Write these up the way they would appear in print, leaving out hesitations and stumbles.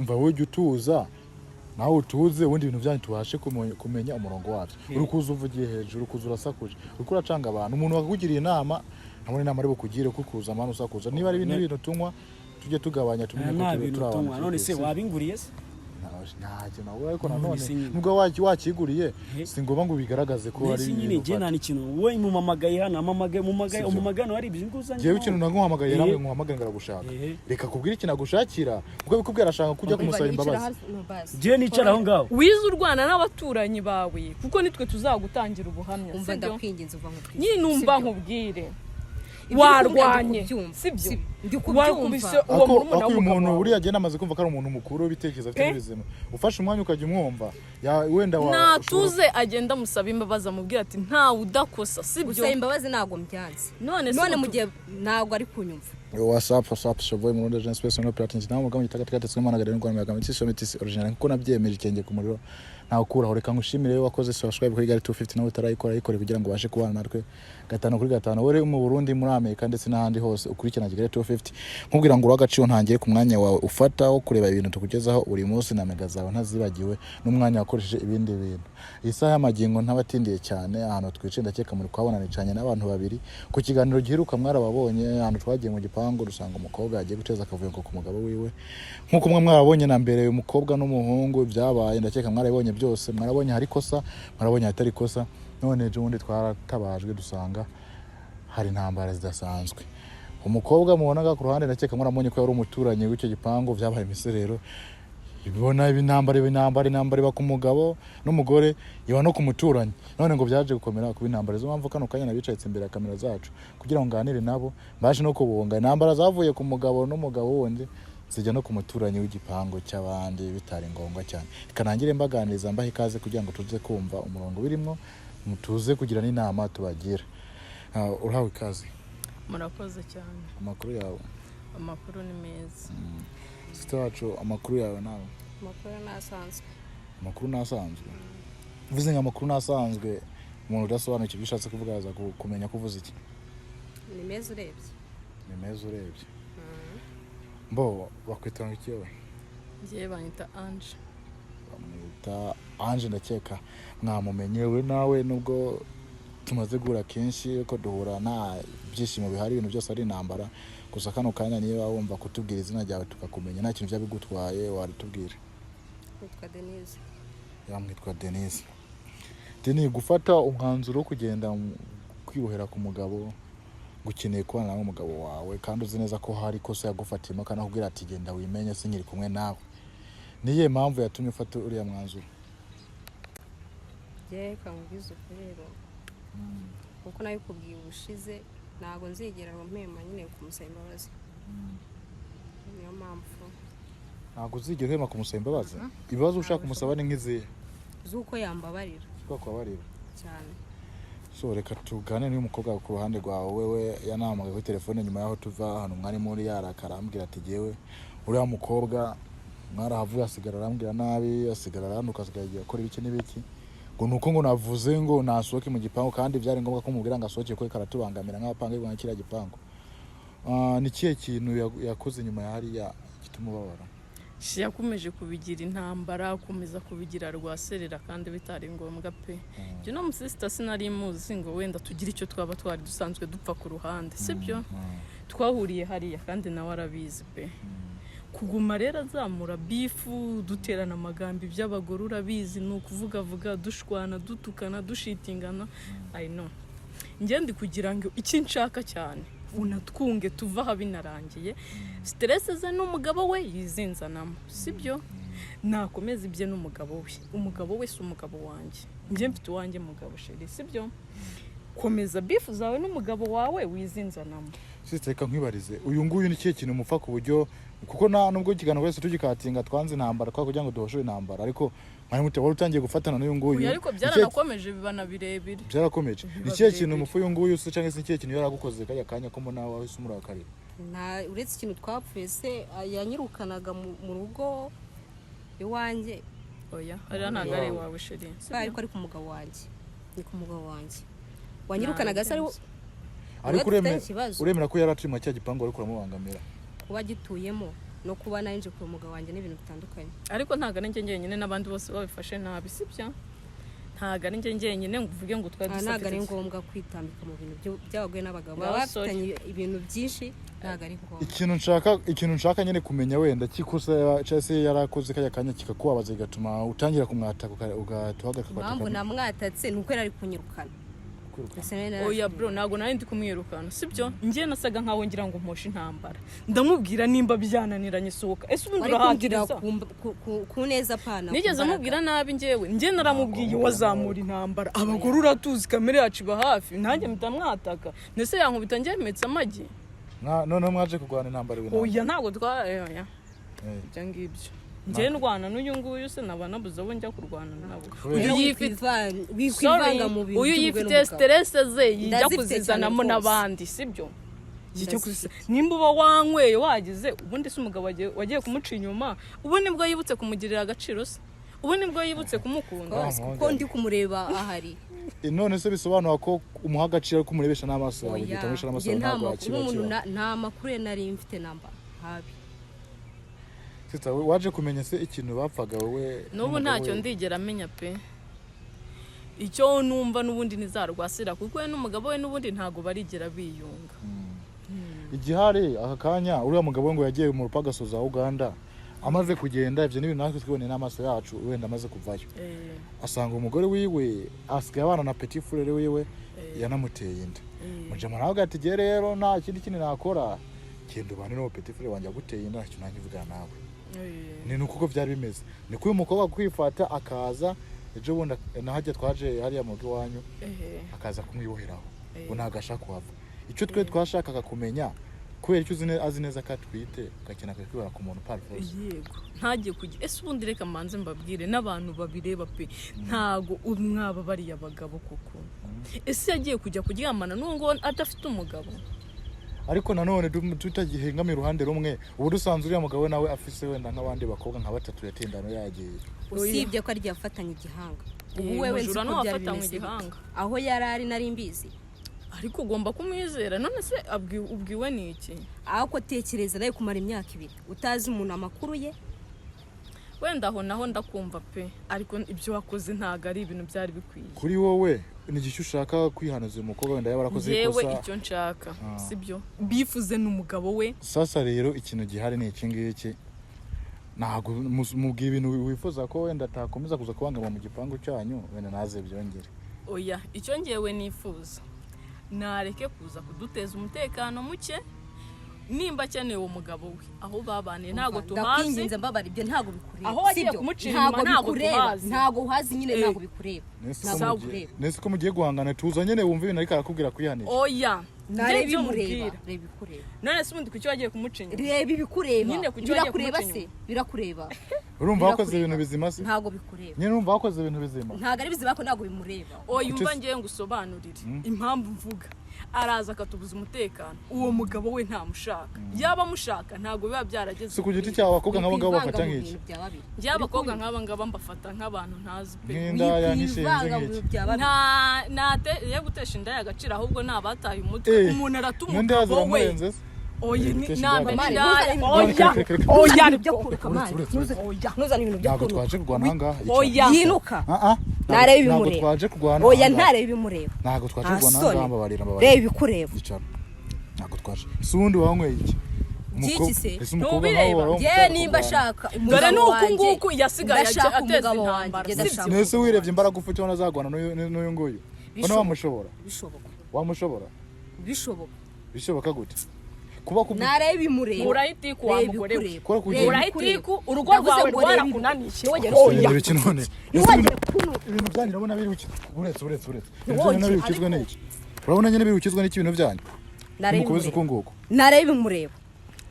Umva, wowe jya utuza, nawe utuze, ubundi ibintu byanyu tubashe kumenya umurongo wabyo. Uri kuza uvugiye hejuru, uri kuza urasakuje, uri kuracanga abantu. Umuntu wakugiriye inama ntabona inama ari bukugire kuko kuza amahano usakuza. Niba ari ibindi bintu tunywa, tujye tugabanya, tumenye ko Nta turi bintu turi abantu. tunywa. None se wabinguriye se? Ntacyo nawe, ariko None nanone se nyine. nubwo wakiguriye, si ngombwa ngo ubigaragaze ko ari Mbese nyine ibintu njye ufata. nta n'ikintu. Wowe mumamagaye hano, amamagaye, mumagaye, Sibyo. umumagaye hano hari ibyo uzanye. Njyewe ikintu naguhamagaye, namwe nkuhamagaye ngo aragushaka. Reka kubwira ikintu agushakira, kuko bikubwira arashaka kujya kumusaba imbabazi. Njyewe nicara aho ngaho? Wize urwana n'abaturanyi bawe, kuko nitwe tuzagutangira ubuhamya. Umva, Sibyo? ndakwinginze, uva nkubwire. Nyine numva Sibyo? nkubwire. Ibyo uri kumbwira Warwanye, ndi kubyumva. sibyo? Ndi kubyumva. Wakubise uwo Ako murumuna ako uyu w'umugabo muntu wawe. buriya agenda amaze kumva ko ari umuntu mukuru w'ibitekerezo afite Pe. n'ibizima. Ufashe umwanya ukajya umwumva, wenda wa Natuze, agenda amusaba imbabazi, amubwira ati ntawe udakosa, sibyo? Gusaba imbabazi ntabwo mbyanze. None se None ubu mu gihe ntabwo ari kunyumva. What's up, what's up, shoboy Murundi Agent Space no Platinum nawe mugabo gitaka twe mana gadeni Rwanda mugabo tisi tisi original, nkuko nabyemeje ikenge ku muriro ntawe ukuraho. Reka ngushimire wowe wakoze subscribe kuri Gari 250, nawe utarayikora ayikore kugira ngo ubashe kubana natwe gatanu kuri gatanu. Wowe mu Burundi, muri Amerika ndetse n'ahandi hose ukurikirana Kigali 250, nkubwira ngo uri agaciro ntangiye ku mwanya wawe ufata wo kureba ibintu tukugezaho buri munsi, na mega zawe ntazibagiwe n'umwanya wakoresheje ibindi bintu. Iyi saha y'amagingo ntabatindiye cyane, ahantu twicaye ndakeka muri kuhabona, nicanye n'abantu babiri. Ku kiganiro giheruka mwarababonye, ahantu twagiye mu gipangu dusanga umukobwa yagiye guteza akavuyo ngo ku mugabo wiwe, nk'uko mwe mwarabonye na mbere umukobwa n'umuhungu byabaye. Ndakeka mwarabibonye byose, mwarabonye hari ikosa, mwarabonye hatari ikosa. None ejo bundi twaratabajwe dusanga hari intambara zidasanzwe. Umukobwa mubonaga ku ruhande, ndakeka mwaramubonye ko yari umuturanyi w'icyo gipangu. Byabaye imiserero, ibona intambara, intambara, intambara iba ku mugabo n'umugore, iba no ku muturanyi. None ngo byaje gukomera kuba intambara. Izo mpamvu kano kanya nabicayitse imbere ya kamera zacu kugira ngo nganire nabo, baje no kubunga. Intambara zavuye ku mugabo n'umugabo wundi zijya no ku muturanyi w'igipangu cy'abandi bitari ngombwa cyane. Reka nangire mbaganiriza, mbaha ikaze kugira ngo tuze kumva umurongo birimo, tuze kugira n'inama tubagira. Urahawe ikaze. Murakoze cyane. Amakuru yawe? Amakuru ni meza. Sister wacu, amakuru yawe nawe? Amakuru ni asanzwe. Amakuru nasanzwe, uvuze ngo amakuru nasanzwe, umuntu udasobanukiwe ibyo ushatse kuvuga aza kumenya ko uvuze iki? Ni meza urebye. Ni meza urebye. Mbo bakwita ngo iki wowe? Ngiye banyita Ange. Bamwita Ange, ndakeka mwamumenye. We nawe nubwo tumaze guhura kenshi, ko duhura nta byishimo bihari, ibintu byose ari intambara. Gusa kano kanya niba wumva kutubwira izina ryawe tukakumenya nta kintu byaba bigutwaye, waritubwira. Nitwa Denise. Yamwitwa Denise. Denise, gufata umwanzuro wo kugenda kwibohera ku mugabo ngo ukeneye kubana n'umugabo wawe, kandi uzi neza ko hari ikosa yagufatiyemo, kandi akubwira ati genda wimenye sinkiri kumwe nawe, niyihe mpamvu yatumye ufata uriya mwanzuro? Njyewe reka nkubwize ukuri rero, kuko nabikubwiye ubushize, ntabwo nzigera mpema nyine kumusaba imbabazi, niyo mpamvu. Ntabwo uzigera uhema kumusaba imbabazi? Ibibazo ushaka kumusaba ni nk'izihe? Z'uko yambabarira. Kubabarira? Cyane. So reka tuganire n'uyu mukobwa ku ruhande rwawe. Wewe yanahamagaye kuri telefone nyuma y'aho tuva ahantu mwari muri, yarakara, arambwira ati jyewe uriya mukobwa mwarahavuye, asigara arambwira nabi, asigara arantuka, asigara agiye akora ibiki n'ibiki, ngo nuko ngo navuze ngo nasohoke mu gipangu, kandi byari ngombwa ko mubwira ngo asohoke kuko karatubangamira nk'abapanga nka kiriya gipangu. Ni ikihe kintu yakoze nyuma ya hariya gituma ubabara? Yakomeje kubigira intambara, akomeza kubigira rwaserera kandi bitari ngombwa pe. Ibyo no musisita sinari muzi ngo wenda tugire icyo twaba twari dusanzwe dupfa ku ruhande, sibyo? Twahuriye hariya kandi nawe arabizi pe. Kuguma rero azamura beef, duterana amagambo, iby'abagore urabizi, ni ukuvugavuga, dushwana, dutukana, dushitingana. I know, njye ndi kugira ngo icyo nshaka cyane unatwunge, tuva aha binarangiye. Stress ze n'umugabo we yizinzanamo, sibyo? Nakomeza ibye n'umugabo we. Umugabo we si umugabo wanjye, njye mfite uwanjye mugabo chéri, sibyo? Komeza beef zawe n'umugabo wawe, wizinzanamo. Sister, reka nkwibarize, uyu nguyu ni ikihe kintu mupfa ku buryo, kuko nta nubwo ikiganiro wese tugikatinga twanze intambara kwa kugira ngo duhoshe intambara, ariko mwari mute wari utangiye gufatana n'uyu nguyu? Uyu ariko byaranakomeje biba na birebire. Byarakomeje. Biba Ni ikihe kintu birebire. mupfa uyu nguyu se, cyangwa se ni ikihe kintu yaragukoze kajya kanya ko mbona wahise umurakarira? Nta uretse ikintu twapfuye se, yanyirukanaga mu rugo iwanjye. Oya, hariya ntabwo ari iwawe chéri. Ba, ariko ari ku mugabo wanjye, ni ku mugabo wanjye wanyirukanaga se, ari Ariko dufitanye ikibazo. uremera ko yari aturi muri cya gipangu ariko uramubangamira? Kuba agituyemo. No kuba nari kure umugabo wanjye ni ibintu bitandukanye. Ariko ntabwo ari njye njyenyine, n'abandi bose babifashe nabi, sibyo? Ntabwo ari njye njyenyine ngo uvuge ngo twari Aha ntabwo ari dusafite. ngombwa kwitambika mu bintu by'abagore n'abagabo Ngaho baba sorry. bafitanye ibintu byinshi, ntabwo ari ngombwa. Ikintu nshaka nyine kumenya, wenda kikosa cyangwa se yarakoze kajya kanya kikakubabaza, bigatuma utangira kumwataka, ugahita uhagarika Impamvu kwataka. namwatatse ni uko yari ari kunyirukana. Gusa nari Oya narashimye. bro, ntabwo nari ndi kumwirukana, sibyo? Njye nasaga nkaho ngira ngo mposhe intambara, ndamubwira nimba byananiranye sohoka. Ese ubundi Wari kumbwira urahatiriza? ku neza, pana ku Nigeze mbaraga. mubwira nabi njyewe? Njye naramubwiye Ntabwo wazamura intambara, abagore uratuzi kamere yacu iba hafi, nanjye mpita mwataka. Ndetse yankubita njyemetse amagi. Noneho mwaje kurwana intambara ibintu. Oya, ntabwo twa oya. Eh. Ibyo ngibyo njye ndwana n'uyu nguyu se naba nabuze abo njya kurwana nabo? Kubera- Uyu yifite Wikwivanga mu bintu uyu by'umugore yifite n'umugabo. stress ze, yijya Ndazifite kuzizanamo cyane rwose. n'abandi, sibyo? Yijya Ndazifite. nimba uba wanyweye wagize, ubundi se umugabo wagiye kumuca inyuma, ubu nibwo yibutse kumugirira agaciro se? Ubu nibwo yibutse kumukunda? Rwose, kuko ndi kumureba ahari. None se bisobanura ko umuha agaciro ariko umurebesha n'amaso yawe? Oya, Ugahita umurebesha n'amaso njye yawe, nta ntabwo makuru wakira umuntu kiba. nta makuru ye nari mfite namba habi. Sister, waje kumenya se ikintu bapfaga wowe N'ubu n'umugabo ntacyo we? ndigera amenya pe. Icyo numva n'ubundi ntizarwasira, kuko we n'umugabo we n'ubundi ntabwo barigera biyunga. Igihari aka kanya, uriya mugabo we ngo yagiye mu rupagaso za Uganda. Amaze kugenda, ibyo ni ibintu natwe twiboneye n'amaso yacu, wenda amaze kuvayo asanga umugore wiwe asigaye abana na petit frère wiwe yanamuteye inda. Mujama nawe ati: "Jye rero nta kindi kintu nakora, genda ubane n'uwo petit frère wanjye aguteye inda, ntacyo nanjye mvugana nawe." Ni uko uko byari bimeze, niko uyu mukobwa kwifata akaza ejo bundi nahajya twaje hariya mu rugo iwanyu, akaza kumwiboheraho ngo ntabwo ashaka kuhava. Icyo twe twashakaga kumenya, kubera icyo azi neza ko atwite, ugakina kwibara ku muntu par force? Yego, ntagiye kujya. Ese ubundi reka mbanze mbabwire n'abantu babireba pe, ntago mwaba bariya bagabo koko. Ese yagiye kujya kuryamana n'uwo nguwo adafite umugabo? Ariko nanone tutagihengamiye uruhande rumwe, ubu dusanzwe uriya mugabo nawe afise wenda nk'abandi bakobwa nka batatu yatindano yagiye. Usibye ko ari yafatanye igihanga ubu, Eh, wewe nzi umujura ko byari n'uwafatanywe bimeze bite. igihanga. Aho yari ari nari mbizi. Ariko ugomba kumwizera. None se ubwiwe ni iki? Ahubwo tekereza nawe kumara imyaka 2 utazi umuntu amakuru ye. Wenda aho naho ndakumva pe, ariko ibyo wakoze ntabwo ari ibintu byari bikwiye. Kuri wowe ni igiki ushaka kwihanuza uyu mukobwa wenda yaba yarakoze Yewe, ikosa? icyo nshaka, sibyo, bifuze n'umugabo we. Sasa rero ikintu gihari ni iki ngiki: ntabwo mubwiye ibintu wifuza ko wenda atakomeza kuza kubangama mu gipangu cyanyu, wenda naze byongere. Oya, icyo ngewe nifuza, nareke kuza kuduteza umutekano muke. Nimba akeneye uwo mugabo we, aho babaniye ntabwo tuhazi. Ndakwinginze mbabara, ibyo ntabwo bikureba. Aho wagiye Sibyo? kumucira Ntabwo inyuma ntabwo bikureba. tuhazi. Ntabwo uhazi nyine. Eh. Ntabwo bikureba. Nese ko Ntabwo mugiye- bikureba. Nese ko mugiye guhangana, tuza nyine wumva ibintu ariko arakubwira kwihanisha. Oya, Nareba njye ibyo ibimureba. mubwira. Reba ibikureba. None se ubundi kuki wagiye kumuca inyuma? Reba ibikureba. Nyine kuki wagiye Birakureba kumuca se? inyuma? Birakureba? Urumva wakoze Birakureba. ibintu bizima se? Ntabwo bikureba. Nyine urumva wakoze ibintu bizima? Ntabwo ari bizima, ariko ntabwo bimureba. Oya, umva, Kuki- ngewe ngusobanurire impamvu mvuga araza akatubuza umutekano. Uwo mugabo we ntamushaka. Yaba amushaka ntabwo biba byarageze. Si ku giti cyawe, abakobwa nk'abo ngabo Wikwivanga bafata mu nk'iki? bintu bya babiri. Njyewe abakobwa nk'aba ngaba mbafata nk'abantu ntazi pe. Nk'indaya, nk'ishinze, Wikwivanga mu nk'iki? bintu bya babiri. Nta ntate yo gutesha inda y'agaciro, ahubwo ni abataye umutwe. Eh, Umuntu arata n'undi umugabo we. ziramurenze se? Oya, Gutesha ntabwo inda ari y'agaciro. indaya. Mama, Oya, Reka, reka, reka. oya, Ibintu byo kuruka, Uretse, mani. uretse, uretse. Ntuzane ibintu byo Ntabwo kuruka. twaje kurwana ahangaha. Icara. Oya. Yinuka. Ah, ah. Ntareba Ntabwo ibimureba. twaje kurwana Oya, ahangaha. ntareba ibimureba. Ntabwo twaje Nta kurwana soni. ahangaha, mbabarira, mbabarira. Reba ibikureba. Icara, ntabwo twaje. Ese ubundi wanyweye iki? By'iki se? Ese umukobwa Ntubireba. nkawe wari Yewe, wamutwara nimba kurwana? ashaka Dore umugabo ni uku wanjye, nguku yasigaye ndashaka ateza umugabo wanjye, intambara, njye sibyo? ndashaka Nese umugabo wirebye wanjye. imbaraga ufite, ubona azagwana n'uyu nguyu? Ubona Bishoboka. wamushobora? Bishoboka. Wamushobora? Bishoboka. Bishoboka gute kuba kubwi Nareba ibimureba. Kuraho itiku wa Reba mugore we. ibikureba. Kora kugira- Reba Kuraho ibikureba. itiku, urugo Ndavuze rwawe ngo reba rwarakunaniye. Ntiwongere Ibintu biki none? Ntiwongere kunuka. Ibintu byanyu urabona biri uretse, uretse, uretse, ibintu Ntiwongere, byanyu biri gukizwa n'iki? Urabona nyine biri gukizwa n'iki ibintu byanyu? Nareba Mukomeze uko ibimureba. nguko. Nareba ibimureba.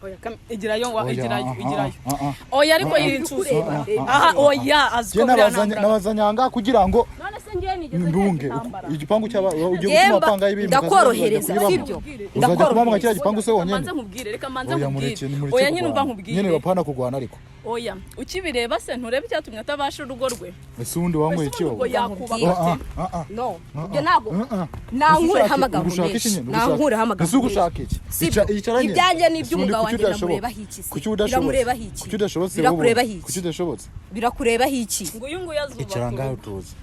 Oya, igirayo wa, Oya, igirayo, aha, igirayo. aha, aha. Oya, ariko Ah, yirinsusa. Reba. Aha, oya, azi Njye ko buriya nabazanye ntambara. nabazanye ahangaha kugira ngo None se ngewe nigeze mbunge nteza intambara? igipangu cy'aba ugiye gutuma Yemba, apanga y'ibintu. ndakorohereza, sibyo? Uzajya kubamo kiriya gipangu se wonyine? Manze nkubwire, reka manze Oya, nkubwire. mureke, nimureke Oya, nyine umva kurwana. nkubwire. Nyine bapana kurwana ariko. Oya, ukibireba se nturebe icyatumye atabasha urugo rwe? Ese ubundi wanyweye Ese iki ubundi ubwo wowe? yakubaka Ah, ate? ah, ah, ah. No, ibyo ntabwo Ah, ah. nankureho amagambo Ugushaka iki menshi, nyine? Ugushaka- nankureho amagambo Ese ugushaka iki? Sibyo. Icara nyine. Ibyanjye Ese ubundi n'iby'umugabo kuki wanjye udashobotse? biramurebaho iki se? Kuki udashobotse? Biramurebaho iki? Kuki udashobotse wowe? Birakurebaho iki? Kuki udashobotse? Birakurebaho iki? Ngo uyu nguyu azubaka Icara ngaho urugo. utuze.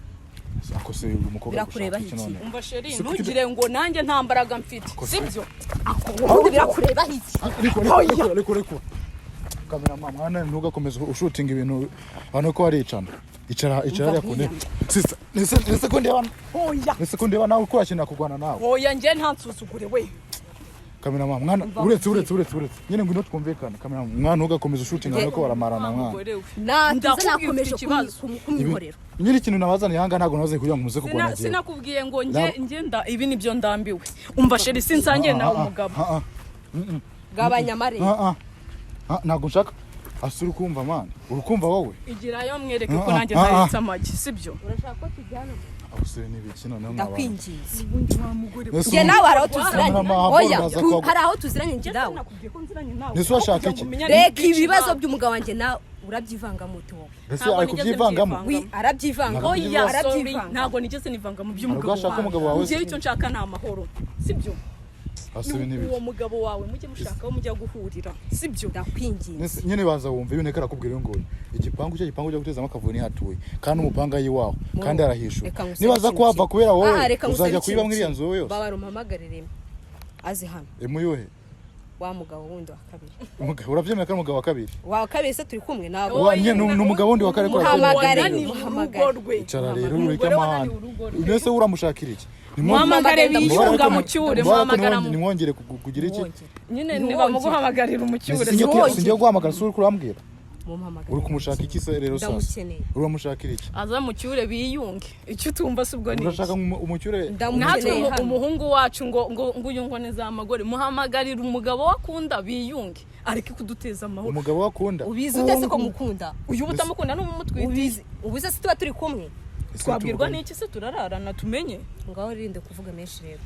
Ako se uyu mukobwa Birakurebaho agushaka iki iki? none? Umva chéri, Se kuki ntugire ngo nanjye nta mbaraga mfite, sibyo? Ubundi birakurebaho iki? Ariko ariko ariko ariko cameraman, mwana, ntugakomeze ushutinga ibintu hano ko waricana. Icara, icara hariya ku ntebe. Sister, nese ko ndeba, Oya. nese ko ndeba nawe ukora kurwana nawe. Oya, njye ntansuzugure we. Cameraman, mwana, uretse uretse uretse uretse nyine, ngwino twumvikane. Cameraman, mwana, ntugakomeze ushutinga hano ko baramarana, mwana. Mugore we. Natuze, Ndakubwiye nakomeje ufite ikibazo. kumwihorera. Nyine ikintu nabazaniye aha ngaha ntabwo nabaze kugira ngo muze kurwana. Jyewe Sinakubwiye ngo njye njye nda ibi nibyo ndambiwe. Umva chéri, sinsangiye nawe umugabo. Ah, ah, Gabanya amarere. ah, ah. Ah, ntabwo nshaka asa. Uri kumva, man? Uri kumva wowe? Igirayo mwereke ko Ah, ah, nanjye ah, ah. ntaretse amagi, sibyo? Urashaka ko tujyana? Abasore n'ibiki noneho mwabana? Ndakwinginze. Nese Njye nawe hari aho tuziranye. Cameraman, Oya, ndaza kuhagwa. hari aho tuziranye njye nawe. Nakubwiye ko nziranye nawe. Nese urashaka iki? Reka, ibibazo by'umugabo wanjye nawe urabyivangamo ute wowe? Ese Ntabwo ari nigeze kubyivangamo? mbyivanga. Wi arabyivanga. Ntabwo Oya, sorry, Arabyivanga. ntabwo nigeze nivanga mu by'umugabo Ntabwo ashaka umugabo wawe. Njyewe icyo nshaka ni amahoro, sibyo? Asubi n'ibiki? Uwo mugabo wawe mujye mushaka aho mujya guhurira, sibyo? Ndakwinginze. Nese nyine baza wumva ibintu arakubwira nguyu igipangu cye, igipangu cyo gutezamo akavuyo ntihatuye, kandi umupanga yiwaho kandi arahishura. Reka ngusabe Nibaza ikintu kuhava kimwe. kubera wowe, Ah, reka ngusabe uzajya ikintu kuyiba muri iriya kimwe. nzu wowe yose. Babara umuhamagarire azi hano. Imuyuhe? Wa mugabo wundi wa kabiri. Umugabo urabyemera ko ari umugabo wa kabiri? Wa kabiri se turi kumwe ntabwo? Wa nyine ni umugabo wundi wa kabiri ko Muhamagare. urabyemera. Wananiwe Muhamagare. urugo rwe. Icara rero ureke Umugore amahane. wananiwe urugo rwe. Mbese uramushakira iki? Muhamagare biyunga mucyure, muhamagara Nimwongere kugira iki? Mwongere. Nyine nibamuguhamagarira umucyure. Singiye singiye guhamagara, si uri kurambwira? Mumpamagare. Uri kumushaka iki se rero sasa? Ndamukeneye. Uramushakira iki? Aza mucyure biyunge. Icyo utumva si ubwo ni iki? Urashaka umucyure? Natwe Ndamukeneye hano. umuhungu wacu ngo uyu ngo ni za magore, muhamagarira umugabo we akunda biyunge, areke kuduteza amahoro. Umugabo we akunda? Ubizi ute se ko mukunda? Uyu utamukunda n'umumutwite. Ubizi ubizi se tuba turi kumwe? Ese Twabwirwa tuvugane? n'iki se? Turararana tumenye. Ngaho ririnde kuvuga menshi rero.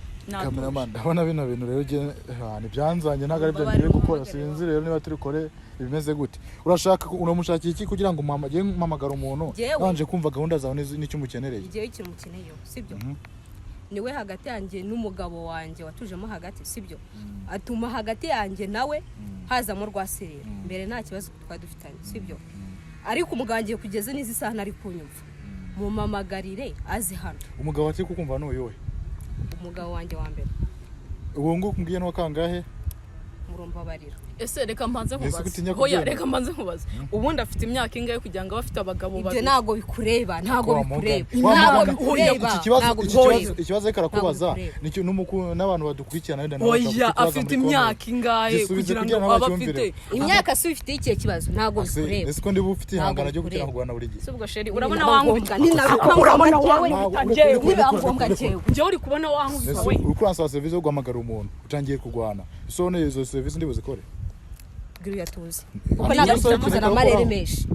Cameraman, ndabona bino bintu rero ntibyanzanye, ntabwo aribyo ngiye gukora. Sinzi rero niba turi kore ibimeze gute. Urashaka uramushakira iki kugira ngo mpamagare mpamagare umuntu? Jyewe. Nabanje kumva gahunda zawe n'icyo umukenereye. Igihe ikintu mukeneyeho, sibyo? Niwe hagati yanjye n'umugabo wanjye watujemo hagati, sibyo? Atuma hagati yanjye nawe hazamo rwaserera. Mbere nta kibazo twari dufitanye, sibyo? Ariko umugabo wanjye kugeza n'izi saha ntari kunyumva. Mumamagarire azi hano. Umugabo ati kukumva ni uyuhe? Umugabo wanjye wa mbere. Uwo nguwo umbwiye ni uwa kangahe? Murumbabarira. Ese reka mbanze Ese nkubaze. gutinya Oya, kubyemera? reka mbanze nkubaze, ubundi afite imyaka ingahe kugira ngo abe afite abagabo Ibyo babiri? ntabwo bikureba, ntabwo Wa mugani. bikureba, Wa ntabwo mugani. bikureba, Iki kibazo, ntabwo iki bikureba. kibazo, ikibazo ariko arakubaza Ntabwo bikureba. nicyo n'abantu badukurikirana wenda nabo Oya, bashobora kukibaza afite muri comment. imyaka ingahe Gisubize kugira kugira ngo ngo abe bacyumvire. afite Imyaka si ufite ikihe kibazo? Ntabwo bikureba. Ese ko ndiba ufite ihangana ryo gukina bikureba. kurwana buri gihe? Si ubwo chéri, urabona Nibiba wankubita? ngombwa, nibiba Urabona ngombwa wankubita njyewe, njyewe? nibiba ngombwa njyewe. Njyewe uri kubona wankubita Ese we? uri kuransaba serivisi yo guhamagara umuntu utangiye kurwana, so none izo serivisi ndibuzikore? Bwira uyatuze kuko Ntabwo ntabwo umusore kuzana kereka amarere gukoraho. menshi.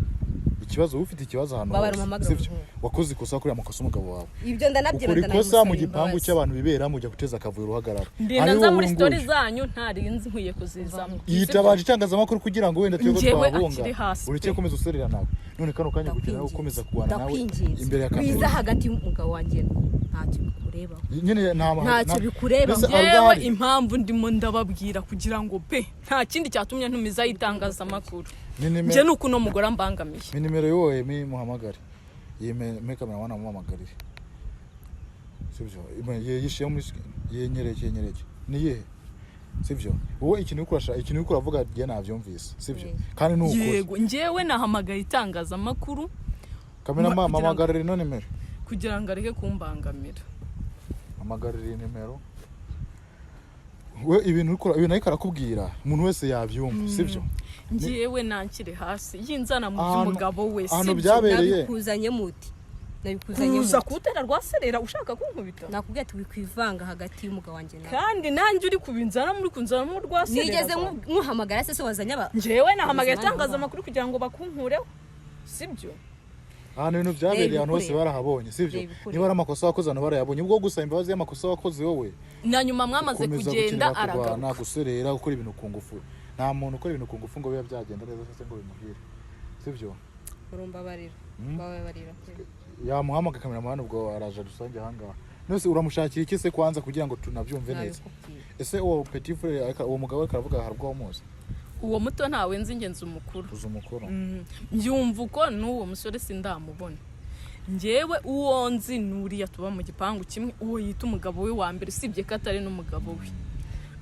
Ikibazo, uba ufite ikibazo ahantu Babara hose, umuhamagaro sibyo? umuhungu. Wakoze ikosa kuri amakosa umugabo wawe, Ibyo ndanabyemera. ukora ikosa mu gipangu cy'abantu biberamo, ujya guteza akavuyo uruhagarara. Ndinda Hariho nza muri uwo story nguyu. zanyu ntarinzi nkwiye kuzizamo. Yitabaje itangazamakuru kugira ngo wenda twebwe Njyewe twabunga. akiri hasi pe. Ureke komeza userera nawe none kano kanya kugira ngo ukomeza kurwana nawe Ndakwinginze. imbere ya Wiza kamera. hagati y'umugabo wanjye ntacyo bikurebaho. Nyine nta Ntacyo bikureba. Mbese Yewe, arahari. impamvu ndimo ndababwira kugira ngo pe nta kindi cyatumye ntumizaho itangazamakuru, Ni nimero- njye ni uko uno mugore ambangamiye. Ni nimero yowe mi muhamagare iyi me kamera wana muhamagarire, sibyo? Yishiye muri yenyereke yenyereke ni iyihe, sibyo? Wowe ikintu uri kurasha, ikintu uri kuravuga njye nabyumvise, sibyo? Kandi ni ukuri. Yego, njyewe nahamagaye itangazamakuru Kamera kugira ngo- mpamagarire ino nimero. kugira ngo areke kumbangamira. Hamagarira iyi nimero. We ibintu uri ibintu ariko arakubwira umuntu wese yabyumva, sibyo? Njyewe nankire hasi yinzana mu Ahantu- by'umugabo we, ahantu sibyo? byabereye. Nabikuzanye muti, nabikuzanye Kuza muti. kuwutera rwaserera ushaka kunkubita. Nakubwiye ati wikwivanga hagati y'umugabo wanjye nawe. Kandi nanjye uri kubinzana muri kunzanamo rwaserera. Nigeze nkuhamagara se? Se wazanye aba Njyewe nahamagaye Ubuzima itangazamakuru kugira ngo bakunkureho, sibyo? Ahantu ibintu byabereye, Reba ahantu hose ibikureba. barahabonye, sibyo? Reba ibikureba. Niba ari amakosa wakoze, abantu barayabonye. Ubwo gusaba imbabazi y'amakosa wakoze wowe, Na nyuma mwamaze gukomeza kugenda gukenera kurwana, aragaruka. guserera, gukora ibintu ku ngufu. Nta muntu ukora ibintu ku ngufu ngo bibe byagenda neza se ngo bimuhire. Sibyo? Urumbabarira, mbabarira. Yamuhamagaye kameramani, ubwo araje dusange ahangaha. Nose uramushakira iki se kwanza, kugira ngo tunabyumve neza? Nabikubwiye. Ese uwo petit frère, uwo mugabo ariko aravuga, hari ubwo wamuzi? Uwo muto ntawe nzi, ingenzi umukuru. Uzi umukuru? Mbyumva uko n'uwo musore sindamubona. Njyewe uwo nzi ni uriya tuba mu gipangu kimwe, uwo yita umugabo we wa mbere, usibye ko atari n'umugabo we.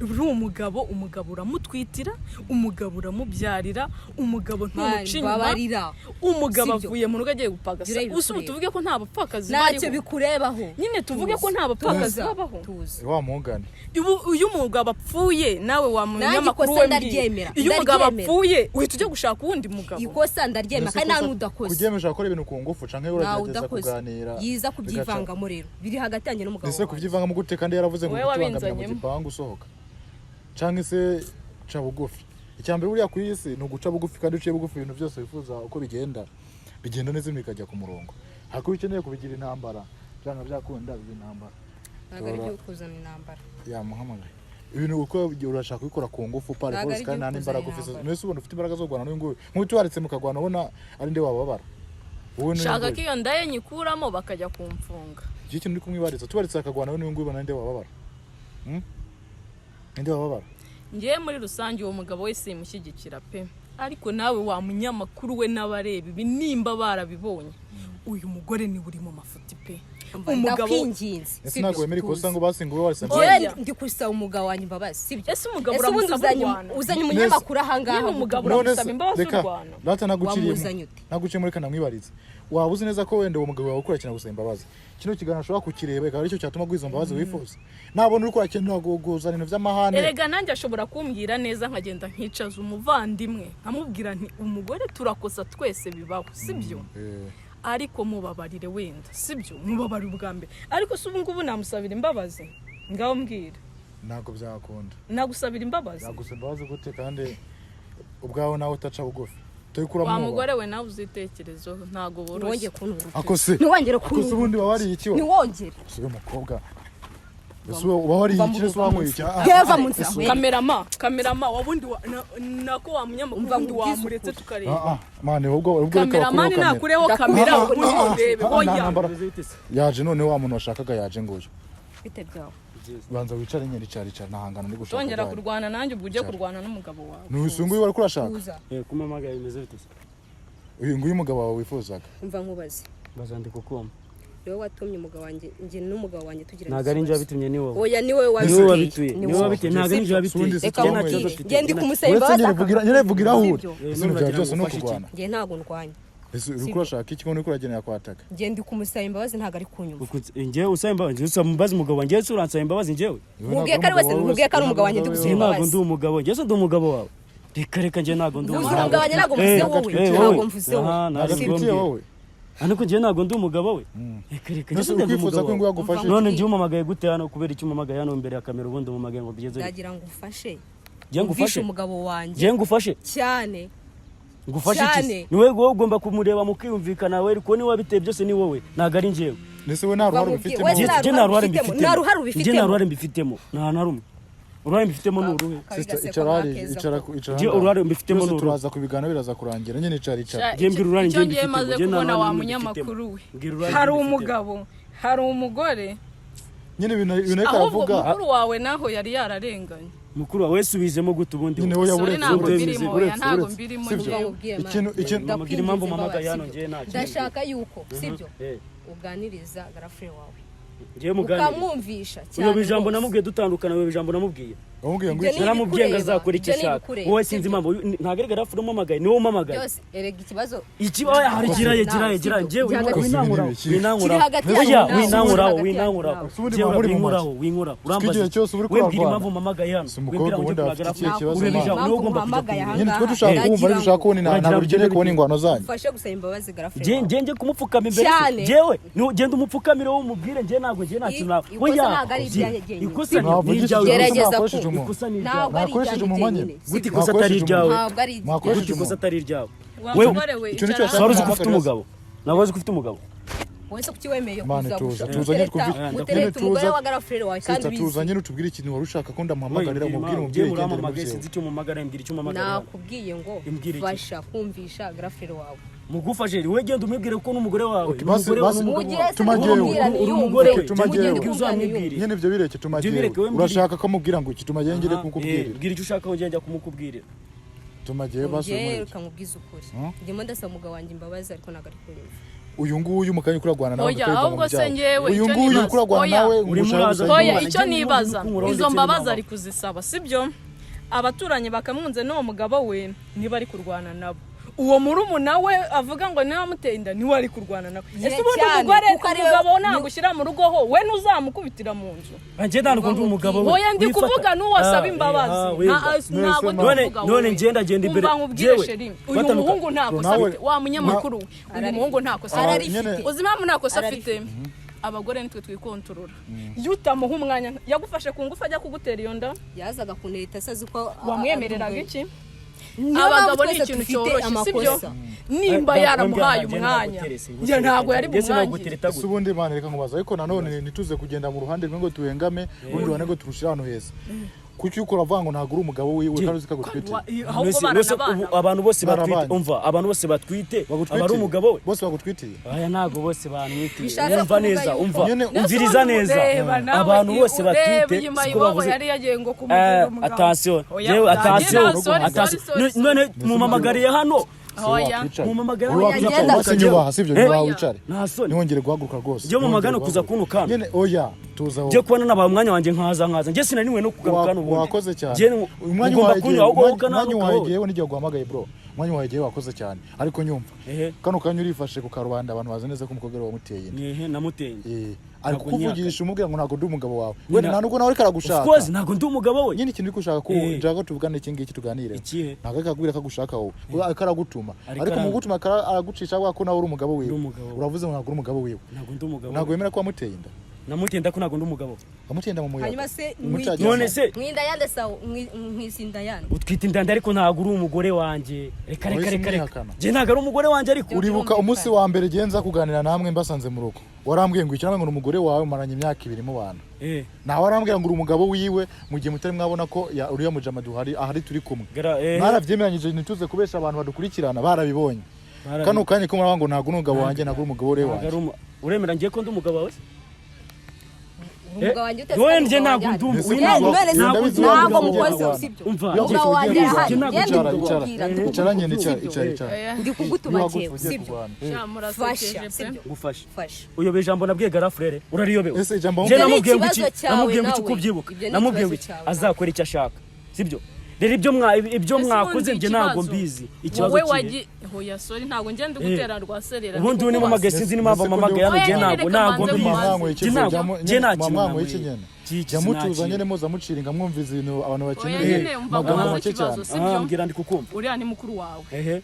Uri umugabo, umugabo uramutwitira, umugabo uramubyarira, umugabo ntumuca inyuma. Mbabarira. Umugabo Sibyo. avuye mu rugo agiye gupagasa. Jya ureba Ubu ibikureba. tuvuge ko nta bapfakazi Ntacyo bariho? bikurebaho. Nyine tuvuge ko nta bapfakazi Tuza, babaho? tuza. Wa mugani. Ubu iyo umugabo apfuye, nawe wa munyamakuru Ikosa we mbwira. ndaryemera, Iyo umugabo ndaryemera. apfuye, uhita ujya gushaka uwundi mugabo? Ikosa ndaryemera, kandi nta n'udakoze. Kuryemesha gukora ibintu ku ngufu, canke Ntawe uragerageza udakoze. kuganira Yiza kubyivangamo rero, biri hagati yanjye n'umugabo Ese wanjye. kubyivangamo gute, kandi yaravuze ngo Wowe kutubangamira mu wabinzanyemo. gipangu usohoka, canke se ca bugufi? Icya mbere buriya ku isi ni uguca bugufi, kandi uciye bugufi ibintu byose wifuza uko bigenda bigenda neza, ibintu bikajya ku murongo. Ariko iyo ukeneye kubigira intambara, byanga byakunda biba intambara. Ntabwo ari byo kuzana intambara. Yamuhamagaye. Ibintu uko urashaka kubikora ku ngufu pare Ntabwo rwose, ari kandi byo nta n'imbaraga kuzana ufite. intambara. Mwese ubona ufite imbaraga zo kurwana n'uyu nguyu? Nk'utubaritse mukagwana, ubona ari nde wababara, wowe n'uyu Shaka ko nguyu? iyo ndaye nyikuramo bakajya kumfunga. Igihe ikintu uri kumwibariza, tubaritse akagwana we n'uyu nguyu, ubona ari nde wababara? Hmm? Ninde wababara? Ngewe muri rusange uwo mugabo we simushyigikira pe. Ariko nawe wa munyamakuru we n'abareba ibi, nimba barabibonye, uyu mugore niwe uri mu mafuti pe. Umva, Umugabo ndakwinginze. Ese ntabwo wemera ikosa ngo basi ngo ube warisabye? Oya. Njyewe ndi gusaba umugabo wanjye imbabazi, sibyo? Ese umugabo Ese ubundi uramusaba urwana? uzanye umunyamakuru ahangaha? Nyine umugabo None uramusaba se, imbabazi reka urwana? rata naguciriyemo. Wamuzanye ute? Naguciyemo, reka namwibarize. Waba uzi neza ko wenda uwo mugabo wawe ukurikirana gusaba imbabazi, kino kiganiro ashobora kukireba ikaba aricyo cyatuma aguha izo mbabazi wifuza, nabona uri kwakira kuzana ibintu by'amahane? Erega nanjye ashobora kumbwira neza, nkagenda nkicaza umuvandimwe nkamubwira nti: "Umugore turakosa twese, bibaho, sibyo? Ariko mubabarire wenda, sibyo? Mubabarire ubwa mbere." Ariko se ubu ngubu namusabira imbabazi? Ngaho mbwira. Ntabwo byakunda. Nagusabira imbabazi? Yagusaba imbabazi gute kandi ubwawe nawe utaca bugufi? Turi Wa mugore we, nawe uzitekerezeho, ntabwo Ntiwongere boroshye. kuntunga. Ako se Ntiwongere ako se kuntunga. ubundi waba wariye iki wowe? Ntiwongere. Ese uyu mukobwa, ese uba wariye iki? Ese wanyweye iki? Ah, Yeva mu nzira. Kamerama, kamerama, wabundi nako wa munyamakuru, Umva ubundi nkubwize wamuretse ukuri. tukareba. ah, ah, mani, ubwo reka Kameramani bakureho kamera. nakureho kamera, Ndakubwira. ubundi urebe. Ah, ah, Oya. ntambara. Bimeze bite se? Yaje none, wa muntu washakaga yaje nguyu. Bite byawe? Banza wicare nyine, icara, icara, ntahangana ndi gushaka. Tongera ryari. kurwana nanjye, ubwo ujye kurwana n'umugabo wawe. Ni uyu nguyu wari kurashaka? Tuza. Kumamagaye, bimeze bite se? Uyu nguyu umugabo wawe wifuzaga. Umva nkubaze. Bazandika ukuma. Ni wowe watumye umugabo wanjye, njye n'umugabo wanjye tugira Ntabwo ari njye wabitumye, ni wowe. Oya, ni wowe. Ni wowe wabiteye. wabituye, ni wowe wabiteye, ntabwo ari njye wabiteye. Ubundi se Reka Njye nta nkubwire. kibazo mfite. Njye ndi kumusaba Uretse imbabazi nyine vugira, nyine vugira aho uri. Sibyo. Ese ibintu byawe byose ni ukurwana? Njye ntabwo ndwanya. Ese uri kurashaka iki, ngo uri kuragenera kwataka? Njye ndi kumusaba imbabazi, ntabwo ari kunyumva. Njyewe usaba imbabazi? Njyewe usaba imbabazi umugabo wanjye? Njyewe se uransaba imbabazi njyewe? Mubwiye ko ari wese, mubwiye ko ari umugabo wanjye ndi gusaba Njye ntabwo imbabazi. ndi umugabo. Njyewe se ndi umugabo wawe? Reka reka, njye ntabwo ndi Mvuze umugabo. umugabo wanjye, ntabwo mvuze wowe. Ntabwo mvuze wowe. Aha, ntabwo Ntabwo mbwiye. wowe. Ariko njyewe ntabwo ndi umugabo we. Reka reka, njye Ese ndi ukwifuza umugabo ko ingo wawe. yagufashe? None njyewe umamagaye gute hano? Kubera icyo umamagaye hano imbere ya kamera? Ubundi umamagaye ngo bigeze bite? Ndagira ngo ufashe. Njye ngufashe? Umvishe umugabo wanjye. Njye ngufashe? Cyane. Ngufashe iki se? Cyane. Ni wowe, wowe ugomba kumureba mukiyumvikana we, kuko niwe wabiteye byose, ni wowe, ntabwo ari njyewe. Ese we nta ruhare Bamubwiye- ubifitemo? Wese nta Njye nta ruhare ubifitemo. mbifitemo. Nta ruhare Njye nta ubifitemo. ruhare mbifitemo, nta na rumwe. Uruhare mbifitemo ni uruhe? Sister, icara hariya, icara icara Njye ahangaha. uruhare mbifitemo Byose ni uruhe? turaza kubiganira, biraza kurangira nyine, icara, icara. Njye mbwira uruhare Icyo njye ngiye mbifitemo. maze Njye nta kubona, ruhare wa mbifitemo. munyamakuru we, Mbwira uruhare hari mbifitemo. umugabo, hari umugore. Nyine ibintu ariko Ahubwo aravuga. mukuru wawe naho yari yararenganye. Mukuru wawe subizemo gute ubundi? Nyine we Sorry, uretse, ntabwo uretse, mbirimo, oya, uretse, ntabwo uretse. mbirimo Sibyo? njyewe. Nkubwire, man. Ikintu Mbwira impamvu Ndakwinginze mpamagaye hano, imbabazi, njyewe nta kintu. Ndashaka yuko, sibyo, Eh, uganiriza grand frère wawe, njyewe muganiriza? ukamwumvisha cyane Uyoba ijambo rwose. namubwiye dutandukana, uyoba ijambo namubwiye. Wamubwiye ngo Ibyo iki? ni Naramubwiye ngo ibikureba, azakora icyo ibyo ni ashaka. ibikureba, Wowe sinzi sibyo? impamvu ntabwo ari garafure umamagaye, niwe umamagaye. Byose erega ikibazo Iki oya, hari kiraye kiraye kiraye, njyewe Kiri hagati- winankuraho, winankuraho. Kiri hagati Oya, yanyu nawe. winankuraho, Kiri hagati winankuraho. yanyu nawe. Njyewe Muri mu winkuraho, winkuraho. Urambaza Igihe iki? cyose uri We mbwira kurarwana. impamvu mpamagaye hano. Si umukobwa Wibwira ngo ubundi njye afite kuragara ikihe kibazo, ureba man? ijambo, niwe ugomba kujya Mpamagaye kumureba. Nyine twe ahangaha, dushaka kumva, ndagira ariko dushaka ngo kubona inama, ntabwo Uragira ukeneye ngo kubona ingwano zanyu. ufashe gusaba imbabazi grand frère Njye wawe. njye njye kumupfukama imbere se? Cyane. Njyewe genda umupfukamire wowe, umubwire. Njye ntabwo, njye nta kintu Ikosa ntabwo ari ibyanjye jyenyine. Ikosa ni Mwavugishije iryawe. ubusa, Gerageza mwakoresheje kumva. umuntu. Ikosa ni iryawe. Ntabwo ari Mwakoresheje ibyanjye umunwa nyine. jyenyine. Gute ikosa atari iryawe? Ntabwo ari ibyanjye. Mwakoresheje Gute ikosa umunwa. atari iryawe? Wa Wewe mugore we, Icyo nicyo icara yashakaga. wari uzi ko ufite umugabo? Ntabwo wari uzi ko ufite umugabo? Wowe se kuki wemeye Mane, kuza tuza, gushaka tuza, nyine gutereta tuza. umugore wa garafurere wawe kandi Sister, tuza ubizi? nyine utubwire ikintu wari ushaka ko ndamuhamagarira, umubwire, umubwire umubwire igendere mu urampamagaye, byewe. sinzi icyo mumamagara, mbwira icyo mumamagara. Nakubwiye ngo Imbwira iki? fasha kumvisha garafurere wawe. Mugufashe wowe, genda umubwire ko n'umugore wawe, Okay, ni umugore wawe, basi- n'umugabo Mugire wawe. se Tuma jyewe. ndikubwira Uri niyumve. umugore we. Tuma Mugende jyewe. ndikubwira niyumve. Uzamwibwire. Nyine ibyo bireke, tuma Ibyo jyewe. bireke, we mbwira. Urashaka ko mubwira ngo iki? Tuma jyewe ngire Aha, kumukubwirira. mbwira icyo ushaka, aho njya kumukubwirira. Tuma jyewe basi Njyewe umureke. reka nkubwize ukuri, ndimo ndasaba umugabo wanjye imbabazi ariko ntabwo ari kunyumva. Uyu nguyu mu kanya kuragwana nawe Oya, ngo utari ahubwo mu se byago. njyewe Uyu icyo nguyu nibaza. kuragwana Oya. nawe Urimo ngushaka uraza gusa Oya, Njye icyo ndi nibaza, kumuraho izo ndetse mbabazi n'amaboko. ari kuzisaba, sibyo? Abaturanyi bakamwunze n'uwo mugabo we niba ari kurwana nabo, uwo murumuna we avuga ngo niba amuteye inda niwe ari kurwana nawe. Ye Ese ubundi cyane, umugore, kuko ari we- umugabo ntabwo ushyira mu rugo ho we ntuzamukubitira mu nzu? Njye ntabwo ndi umugabo we. Oya, ndi Wifata. kuvuga n'uwo asaba Ah, imbabazi. wenda. Ntabwo ndi None kuvuga none wowe. ngenda genda imbere. Umva nkubwire, Jewe, sheri, uyu batanuka. muhungu nta kosa Nawe- afite, wa munyamakuru we, uyu muhungu nta kosa afite. Ararifite. Nyine- Uzi impamvu nta kosa afite? Ararifite. Abagore nitwe twikontorora. Iyo utamuha umwanya, yagufashe ku ngufu ajya kugutera iyo nda, Yazaga kuneta se azi ko wamwemereraga iki? Niyo mpamvu Abagabo ni twese ikintu dufite cyoroshye, sibyo? amakosa. Nimba yaramuhaye umwanya, njye ntabwo yari bumwangire. Ese ubundi Imana, reka nkubaza, ariko nanone ntituze kugenda mu ruhande rumwe ngo tuhengame, urundi ruhande ngo turushyire ahantu heza. Kuki ukora avuga ngo ntabwo uri umugabo wiwe kandi uzi ko agutwite? Ahubwo baranabana. Abantu bose batwite, Barabana. umva, abantu bose batwite aba ari Bagutwitiye? umugabo we. Bose bagutwitiye? Aya ntabwo bose bamwitiye. Bishatse Umva kuvuga neza, yuko- umva, Nyine- umviriza neza. Reba nawe, Abantu bose reba batwite iyi siko mayibobo bavuze. yari yagiye ngo kumugirira umugabo. Attention, Oya, yewe, attention, sorry, attention. sorry, sorry. None mumamagariye hano. Oya. Mumamagara Wowe hano. wakwicara, Ngenda. basi nyubaha, sibyo? Eh? Nyubaha wicare. Nta soni. Ntiwongere guhaguruka rwose. Njye mumagana Ntiwongere kuza guhaguruka. kuntukana. Nyine oya, tuza wowe. Njye kubona nabaye umwanya wanjye nkaza njye sinaniwe no kugaruka hano ubundi. Wakoze cyane. Njye Umwanya ugomba wawe kunywa ahubwo wowe umwanya ukananuka wawe wowe. igihe n'igihe guhamagaye, bro, umwanya wawe igihe wakoze cyane, ariko nyumva, Ehe. kano kanya urifashe ku karubanda, abantu bazi neza ko umukobwa ari we wamuteye inda. Ehe, namuteye inda. Eh, ari Ntabwo kukuvugisha umubwira ngo ntabwo ndi umugabo wawe. Nyina- Wenda nta nubwo nawe ariko Of aragushaka. course ntabwo ndi umugabo we. Nyine ikintu uri gushaka ko Eh. nshaka ko tuvugane iki ngiki, tuganire. Ikihe? Ntabwo ariko akubwira ko agushaka wowe, ariko aragutuma, Ariko ariko mu gutuma aragucisha avuga ko nawe uri umugabo wiwe. Ndi umugabo we. Uravuze ngo ntabwo uri umugabo wiwe. Ntabwo ndi umugabo Ntabwo we. wemera ko wamuteye inda? Namuteye inda ko ntabwo ndi umugabo we. Wamuteye inda mu muyaga. Hanyuma se Umucagira None amazi. se mwinda yande sawa, nkwisinda yande? Utwite inda nda ariko ntabwo uri umugore wanjye. Reka, reka, Wahise reka, reka. umwihakana. Njye ntabwo ari umugore wanjye ariko. Uribuka umunsi wa mbere igihe nza kuganira namwe mbasanze mu rugo, warambwiye ngo iki? Ngo ni umugore wawe umaranye imyaka 2 mubana. Eh, Nawe arambwira ngo uri umugabo wiwe mu gihe mutari mwabona ko uriya mujama duhari ahari turi kumwe. Mwarabyemeranyije, ntituze kubesha abantu badukurikirana, barabibonye. Kano kanya ko muravuga ngo ntabwo uri umugabo wanjye, ntabwo uri umugabo Ntabwo wanjye. ari uremera ngiye ko ndi umugabo wawe se? Umugabo wanjye utetse Wowe ari njye umugabo ntabwo wanjye. ndi umu- Mbese uyu Yewe, ntabwo- none se ntabwo ndi ntabwo umugabo mukoze, wawe. sibyo? Umva, Umugabo wanjye Icara, arahari. icara, Njye icara, ndikukubwira, icara, icara nyine, icara, sibyo? icara, icara. Oya. Ndi kugutuma Iyo njyewe, wahagurutse ugiye sibyo? kurwana. Sha, murasekeje Fasha, pe. sibyo? Ngufashe. Fasha. Uyobewe ijambo nabwiye garafurere, urariyobewe. Ese ijambo Njye Ibyo ni namubwiye ngo iki? ikibazo cyawe Namubwiye ngo iki? nawe. Uko ubyibuka, Ibyo ni namubwiye ngo ikibazo iki? cyawe nawe. Azakora icyo ashaka, sibyo? Rero ibyo ibyo Ese mwakoze ubundi njye ntabwo ikibazo, mbizi. Ikibazo wowe kihe? wagi hoya, sorry, ntabwo njye ndi gutera rwaserera. Ubundi ubu nimamagaye, sinzi n'impamvu Ese ko amamagaye hano. Oya, Njye nyine ntabwo reka ntabwo mbanze mbizi. mubaze. Njye ntabwo njye nta kintu mwamwanyweye iki nanyweye. nyene? Iki Jya mutuza sinakira. nyine, muza muciringa mwumviza ibintu abantu Oya, bakeneye. nyine umva Magambo mubaze make ikibazo, cyane. sibyo? Ah, mbwira, ndi kukumva. Uriya ni mukuru wawe. Ehe.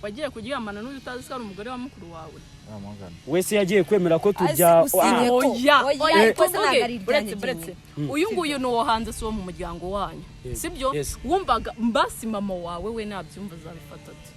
Wagiye kuryamana n'uyu utazi ko ari umugore wa mukuru wawe? Ah, mwangana. Wese yagiye kwemera ko turya. Asi usinye Ah, ko. Oya, Oya, oya, ikosa tuvuge, ntabwo ari iryanjye buretse, buretse. jyenyine. Uyu nguyu ni uwo hanze, si uwo mu muryango wanyu, sibyo? Yes. Wumvaga mbasi mama wawe we nabyumva azabifata ate?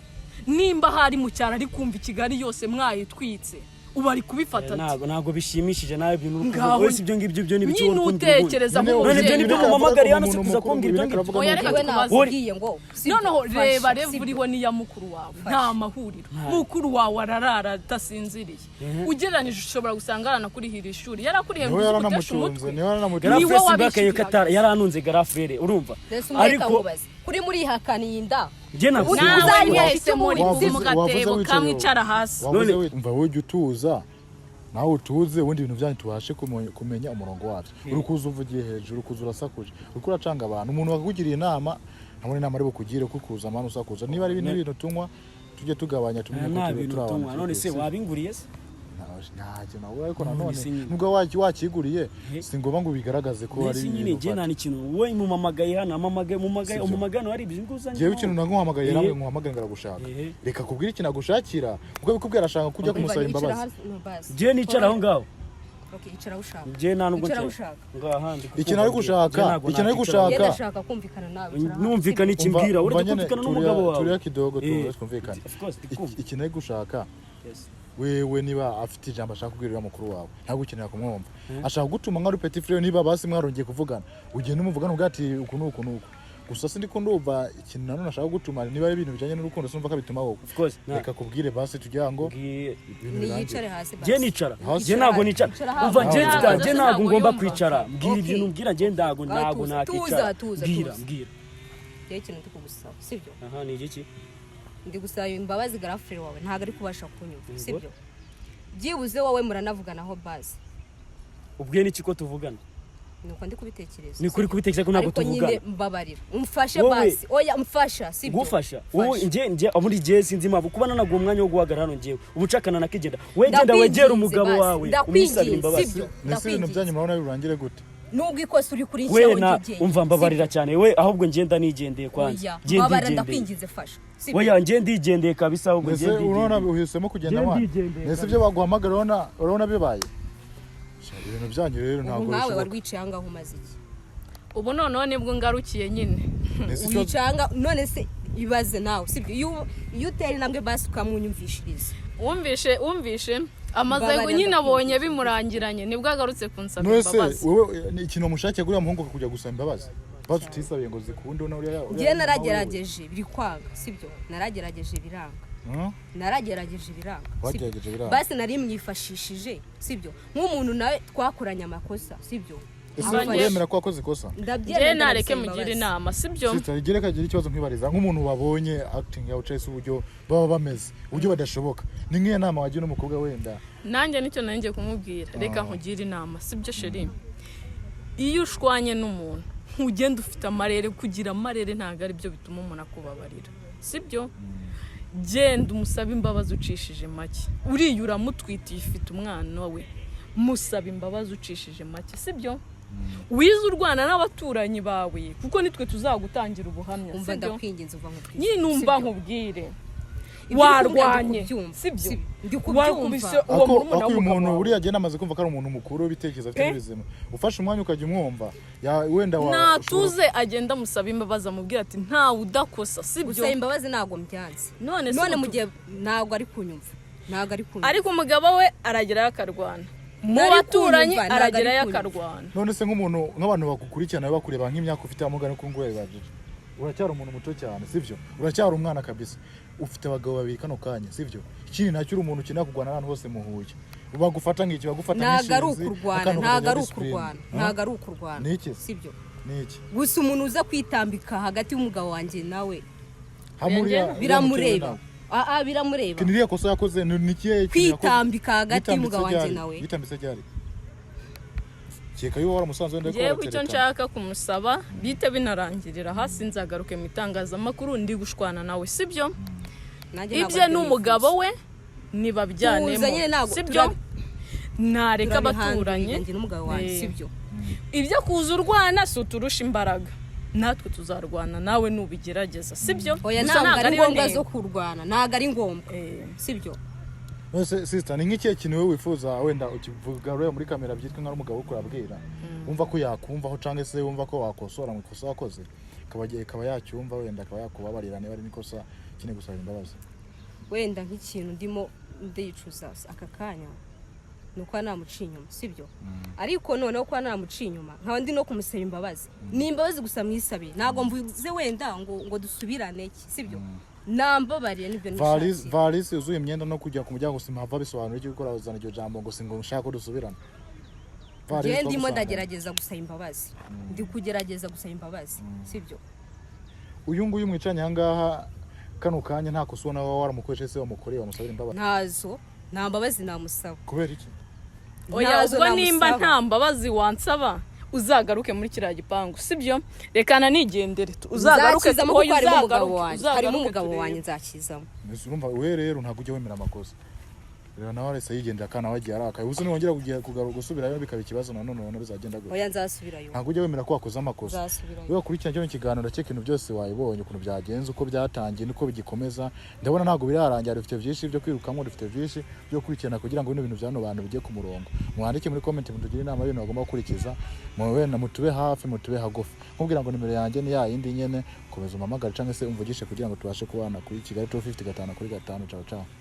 Nimba hari mu cyaro ari kumva i Kigali yose mwayitwitse, ubu ari kubifata ate? Ntabwo bishimishije nawe ibintu uri kuvuga. Ngaho Wese ibyo ngibyo byo ni ibiki nyine uri kumbwira ubundi? utekereza Nyine None ibyo nk'umubyeyi. nibyo mumamagariye hano se kuza kumbwira ibyo ngibyo? Oya, reka Njyewe tukubaze. nakubwiye ngo sibyo? Noneho Fasha, reba reva sibyo? uriho n'iya mukuru wawe nta mahuriro. Mukuru wawe ararara adasinziriye, ugereranyije ushobora gusanga yaranakurihira ishuri, yarakurihiye ngo Niwe uzi gutesha yaranamutunze, umutwe. niwe yaranamutunze. Niwe Garafurere simbakaye wabishyuriraga. ko yaranunze garafurere, urumva? Mbese umureka Ariko nkubaze, kuri murihakana iyi nda, njye ntabwo Ubu nawe uzayihesha mwese icyo muri muri- mu gatebo Wavuze kamwe, wicaye. icara hasi. Wavuze None- umva wowe ujya utuza, nawe utuze, ubundi ibintu byanyu tubashe kumenya umurongo wabyo. Uri kuza uvugiye hejuru, uri kuza urasakuje, uri uracanga abantu. Umuntu wakugiriye inama ntabona inama ari bukugire kuko kuza amano usakuza. Niba ari ibindi bintu tunywa tujye tugabanya, tumenye ko nta turi bintu turi abantu tunywa. None se turi wabinguriye se? Ntacyo nawe, ariko None nanone se nyine. nubwo wakiguriye si ngombwa ngo ubigaragaze ko ari Mbese nyine ibintu njye nta ufata. n'ikintu. Wowe mumamagaye hano, amamagaye mumagaye Sibyo. umumagano hari ibyo nguzanye. Njyewe ikintu naguhamagaye, Ehe. namwe nguhamagaye ngo aragushaka. Ehe. Reka kubwira ikintu agushakira, kuko bikubwira arashaka kujya kumusaba Icara imbabazi. hasi, no, basi. Njye nicara aho ngaho. Okay, icara aho ushaka. Njye nta nubwo Icara aho nshaka. ushaka. Ngaha ndi kukumva. Ikintu ari gushaka, Njye ntabwo ikintu ari nakwicara. gushaka. Njye ndashaka kumvikana nawe, icara hasi. Numvikana iki mbwira? Umva Uretse nyine, kumvikana n'umugabo wawe. turiya kidogo Eh, twumvikane. Of course, ndikumva. Ikintu ari gushaka Yes. Wewe niba afite ijambo ashaka kubwira uriya mukuru wawe, ntabwo ukenera kumwumva. Ashaka gutuma nka petit frère, niba basi mwarongeye kuvugana, ugenda umuvugana ubwo ati uku n'uku n'uku. Gusa sindi ko ndumva ikintu nanone ashaka gutuma, niba ari ibintu bijyanye n'urukundo, sinumva ko abituma wowe. Of course. Reka kubwire basi tugira ngo Mbwiye. ibintu Niyicare birangire. hasi basi. Njye nicara? Hasi. Njye ntabwo nicara. Icara hasi. Umva, njye Ntabwo mfite, njye ntabwo ntabwo ngomba yumva. kwicara. Mbwira Okay. ibintu umbwira, njye ntabwo Ngaho ntabwo tuza, nakicara. tuza, tuza, Mbwira, tuza. mbwira. Njyewe ikintu ndi kugusaba, sibyo? Aha ni igiki? Ndi gusaba imbabazi grand frère wawe, ntabwo ari kubasha kunyumva, Yego. sibyo? Byibuze wowe muranavuganaho basi. Ubwiye n'iki ko tuvugana? Nuko ndi kubitekereza. Ni kuri kubitekereza ko ntabwo Ariko nyine tuvugana. mbabarira umfashe Wowe- basi. Oya, mfasha, sibyo? Gufasha wowe? Mfasha. Njye ubundi njye sinzi impamvu kuba nanaguha umwanya wo guhagarara hano. Njyewe ubu nshakana nakigenda. We genda Ndakwinginze wegere umugabo basi, wawe ndakwinginze, umusabire imbabazi. sibyo? Nese ibintu Ndakwinginze. byanyu murabona birangire gute? Nubwo ikosa uri kuri We nshyiraho na njye. umva, mbabarira cyane we. Ahubwo ngenda nigendeye kwanza. Oya, Njye mbabarira, ndigendeye. ndakwinginze, fasha, sibyo? Oya, njye ndigendeye kabisa. Ahubwo Nese njye urabona ndigendeye. uhisemo kugenda Njye mwana. ndigendeye Nese kabisa. ibyo baguhamagara urabona bibaye? Sha, ibintu byanyu rero Ubu ntabwo nkawe bishoboka. wari wicaye ahangaha umaze iki? Ubu noneho nibwo ngarukiye nyine. Nese ikibazo- Wicaye ahangaha none se ibaze nawe, sibyo? Iyo utera intambwe basi ukamwunyumvishiriza. Wumvishe amaze Mbabarira, nyine, abonye ndakwinginze. bimurangiranye, nibwo agarutse kunsaba None se imbabazi. wowe ni ikintu wamushakiye kuri uriya muhungu kujya gusaba imbabazi, imbabazi utisabiye ngo zikunde uriya Njyewe naragerageje biri kwanga, sibyo? Naragerageje biranga. Naragerageje biranga, sibyo? Wagerageje biranga. Basi nari mwifashishije, sibyo? Nk'umuntu nawe twakoranye amakosa, sibyo? Ese Amfashe. uremera ko wakoze ikosa? Ndabyemera, Njye nareke ndabisaba mugire imbabazi. inama, sibyo? Sister, rigere kagira ikibazo nkwibariza nk'umuntu wabonye acting yawe cyangwa se uburyo baba bameze, uburyo badashoboka, ni nk'iyo nama wagira n'umukobwa wenda? Nanjye nicyo nari ngiye kumubwira. Reka nkugire inama, sibyo chérie? Iyo ushwanye n'umuntu, ntugenda ufite amarere. Kugira amarere ntabwo ari byo bituma umuntu akubabarira, sibyo? Genda umusabe imbabazi ucishije make. Uriya uramutwitiye, ufite umwana we. Musaba imbabazi ucishije make, sibyo? Wize urwana n'abaturanyi bawe, kuko nitwe tuzagutangira ubuhamya, Umva, sibyo? ndakwinginze, uva nkubwire, Nyine numva sibyo? nkubwire. Ibyo uri kumbwira Warwanye, ndi kubyumva, sibyo? sibyo? Ndi kubyumva. Wakubise uwo Ako murumuna ako uyu w'umugabo muntu wawe. buriya agenda amaze kumva ko ari umuntu mukuru w'ibitekerezo afite Pe. n'ubuzima, ufashe umwanya ukajya umwumva ya wenda wa Natuze agenda amusaba imbabazi, amubwira ati ntawe udakosa, sibyo? Gusaba imbabazi ntabwo mbyanze. None se None ubu mu gihe ntabwo ari kunyumva, ntabwo ari kunyumva. Ariko umugabo we aragerayo akarwana mu Ntari baturanyi, kunyumva, ntabwo ari aragerayo kunyumva. akarwana. None se nk'umuntu, nk'abantu bagukurikirana bakureba, nk'imyaka ufite amugana ko nguye bajije, uracyari umuntu muto cyane, sibyo? Uracyari umwana kabisa. Ufite abagabo babiri kano kanya, sibyo? Ikindi nacyo, uri umuntu ukenera kurwana n'ahantu hose muhuye. Bagufata nk'iki? Bagufata Ntabwo ari nk'ishinzi, ukurwana, akantu ntabwo katagira ari discipline. ukurwana. Huh? Ntabwo ari ukurwana. Ni iki? Sibyo? Ni iki? Gusa umuntu uza kwitambika hagati y'umugabo wanjye nawe Hamwe uriya biramureba. nawe. Ah, biramureba. Ni iriya kosa yakoze, ni ikihe kintu yakoze? Kwitambika hagati Yitambitse y'umugabo wanjye ryari? nawe. Yitambitse ryari? Keka yuba waramusanze wenda ariko Ngewe icyo baraterekana. nshaka kumusaba, bite binarangirira hasi, nzagaruke mu itangazamakuru ndi gushwana nawe, sibyo? Nanjye ntabwo Ibye aribyo n'umugabo nifuza. we nibabyanemo, Tuza nyine, ntabwo sibyo? Nareka abaturanyi. Njye n'umugabo wanjye, Eh. sibyo? Ibyo kuza urwana si uturusha imbaraga, natwe tuzarwana nawe nubigerageza, sibyo? Oya, Gusa ntabwo ari ariyo ngombwa ntego. zo kurwana, ntabwo ari ngombwa, Eh. sibyo? None sister, ni nk'ikihe kintu wowe wifuza wenda ukivuga rero muri kamera byitwa nka umugabo uri kurabwira, wumva ko yakumvaho cyangwa se wumva ko wakosora mu ikosa wakoze, akaba yacyumva, wenda akaba yakubabarira niba ari n'ikosa ukeneye gusaba imbabazi? Wenda nk'ikintu ndimo ndicuza aka kanya ni uko namuciye inyuma, sibyo? Ariko noneho kuba namuciye inyuma nkaba ndi no kumusaba imbabazi, ni imbabazi gusa mwisabiye, ntabwo mvuze wenda ngo dusubirane iki, sibyo? Nambabariye, nibyo Valise nishakiye. Valise yuzuye imyenda no kujya ku muryango simpava, bisobanura iki gukora uzana iryo jambo ngo singo nshaka ko dusubirana? Valise Njyewe ndimo twagusanganye. ndagerageza gusaba imbabazi, ndi kugerageza gusaba imbabazi, sibyo? Uyu nguyu mwicaranye aha ngaha kano kanya, nta kosa ubona waba waramukoresheje se wamukoreye wamusabira imbabazi? Ntazo, nta mbabazi namusaba. Kubera iki? Oya, Ntazo ubwo nimba namusaba. nta mbabazi wansaba, uzagaruke muri kiriya gipangu, sibyo? Rekana nigendere, uzagaruke. Nzakizamo Oya, kuko harimo umugabo uzagaruke, wanjye, uzagaruke harimo umugabo turebe. wanjye, nzakizamo. Mbese urumva we rero ntabwo ujya wemera amakosa rero, nawe arese yigendera kandi nawe agiye arakaye. Ubu se niwongera kugira kugaruka gusubirayo bikaba ikibazo nanone, ubona bizagenda gute? Oya, nzasubirayo. Ntabwo ujya wemera ko wakoze amakosa. Nzasubirayo. We wakurikirana kino kiganiro, ndakeka ibintu byose wayibonye, ukuntu byagenze, uko byatangiye n'uko bigikomeza. Ndabona ntabwo birarangira, dufite byinshi byo kwirukamo, dufite byinshi byo gukurikirana kugira ngo bino bintu bya bano bantu bijye ku murongo. Mwandike muri comment, mutugire inama y'ibintu bagomba gukurikiza, wenda mutube hafi, mutube hagufi. Nkubwira ngo nimero yanjye ni ya yindi nyene, komeza umpamagare cyangwa se umvugishe kugira ngo tubashe kubana kuri Kigali 250 5 kuri 5. Ciao ciao.